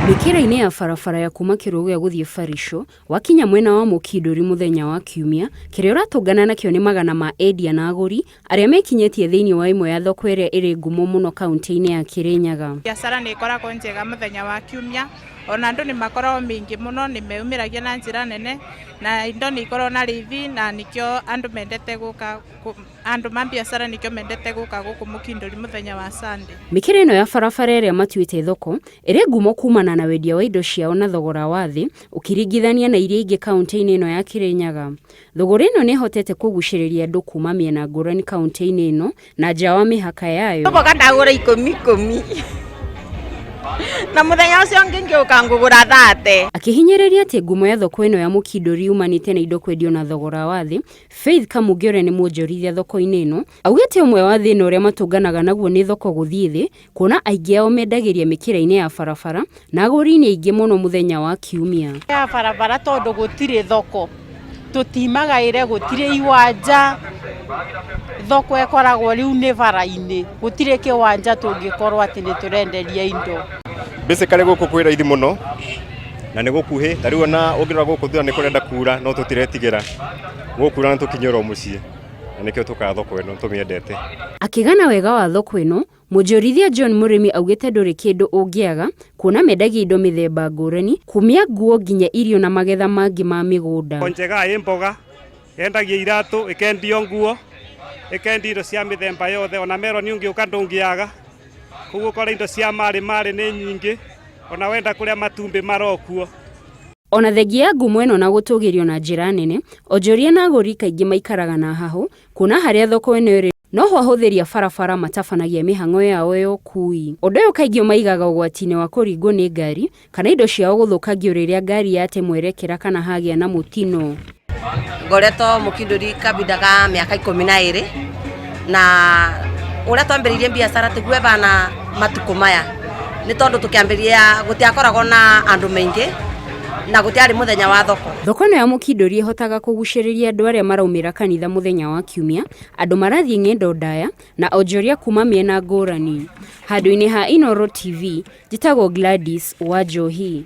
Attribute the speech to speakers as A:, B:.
A: Mĩkĩra-inĩ ya barabara ya kuma Kĩrũgũya gũthiĩ Barisho, wakinya mwena wa Mũkindũri mũthenya wa Kiumia, kĩrĩa ũratũngana nakĩo nĩ magana ma endia na agũri arĩa mekinyĩtie thĩinĩ wa ĩmwe ya thoko ĩrĩa ĩrĩ ngumo mũno kaunti-inĩ ya Kĩrĩnyaga.
B: Biacara nĩ ĩkoragwo njega mũthenya wa Kiumia, ona andũ nĩ makoragwo maingĩ mũno, nĩ meyumĩragia na njĩra nene, na indo nĩ ikoragwo na raithi, na nĩkĩo andũ mendete gũka, andũ ma biacara nĩkĩo mendete gũka gũkũ Mũkindũri mũthenya wa Sunday.
A: Mĩkĩra ĩno ya barabara ĩrĩa matuĩte thoko ĩrĩ ngumo kumana na wendia wa indo ciao na thogora wa thĩ ũkĩringithania na iria ingĩ kaunti-inĩ ĩno ya Kĩrĩnyaga. Thũgũrĩ ĩno nĩ ĩhotete kũgucĩrĩria andũ kuma mĩena ngũrani kaunti-inĩ ĩno na nja wa mĩhaka yayo.
C: Mboga ndagũra ikũmi ikũmi na mũthenya ũcio ũngĩ ngĩũka ngũgũra 30.
A: Akĩhinyĩrĩria atĩ ngumo ya thoko ĩno ya Mũkindũri yumanĩte na indo kwendio na thogora wa thĩ, Faith Kamunge ũrĩa nĩ mwonjorithia thoko-inĩ ĩno, augĩte ũmwe wa thĩna ũrĩa matũnganaga naguo nĩ thoko gũthiĩ thĩ, kuona aingĩ ao mendagĩria mĩkĩra-inĩ ya barabara na agũri nĩ aingĩ mũno mũthenya wa Kiumia.
D: Ya barabara tondũ gũtirĩ thoko, tũtimagaĩre gũtirĩ iwanja, thoko ĩkoragwo rĩu nĩ bara-inĩ, gũtirĩ kĩwanja tũngĩkorwo atĩ nĩ tũrenderia indo.
E: Basically gũkũ kwĩ raithi mũno na nĩ gũkuhĩ, ta rĩu ona ũngĩrora gũkũ thutha nĩ kũrenda kura no tũtiretigĩra, gũkura na tũkinye oro mũciĩ, na nĩkĩo tũkaga thoko ĩno tũmĩendete.
A: Akĩgana wega wa thoko ĩno, Mũnjorithia John Mũrĩmi augĩte ndũrĩ kĩndũ ũngĩaga, kuona mendagia indo mĩthemba ngũrani, kumia nguo nginya irio na magetha mangĩ ma mĩgũnda.
F: Njega ĩ mboga, yendagia iratũ, ĩkendio nguo, ĩkendia indo cia mĩthemba yothe, ona meroni ũngĩũka ndũngĩaga, koguo ũkore indo cia marĩ marĩ nĩ nyingĩ, ona wenda kũrĩa matumbĩ marokuo.
A: Ona thengia ya ngumo ĩno na gũtũgĩrio na njĩra nene, onjoria na agũri kaingĩ maikaraga na hahũ, kuona harĩa thoko ĩno ĩrĩ noho ahũthĩri a barabara matabanagia mĩhang'o yao ya ũkui. Ũndũ ũyũ kaingĩ ũmaigaga ũgwati-inĩ wa kũringwo nĩ ngari kana indo ciao gũthũkangio rĩrĩa ngari yate mwerekera kana hagĩa na mũtino.
C: Ngoretwo mũkindũri kabinda ga mĩaka 12 na ũrĩa twambĩrĩirie biacara tiguo ĩbana matukũ maya nĩ tondũ tũkĩambĩrĩria gũtiakoragwo na andũ maingĩ na gũtiarĩ mũthenya wa thoko.
A: Thoko ĩno ya Mũkindũri ĩhotaga kũgucĩrĩria andũ arĩa maraumĩra kanitha mũthenya wa Kiumia, andũ marathiĩ ng'endo ndaya na onjoria kuma mĩena ngũrani. Handũ-inĩ ha Inooro TV, njĩtagwo Gladys Wanjohi.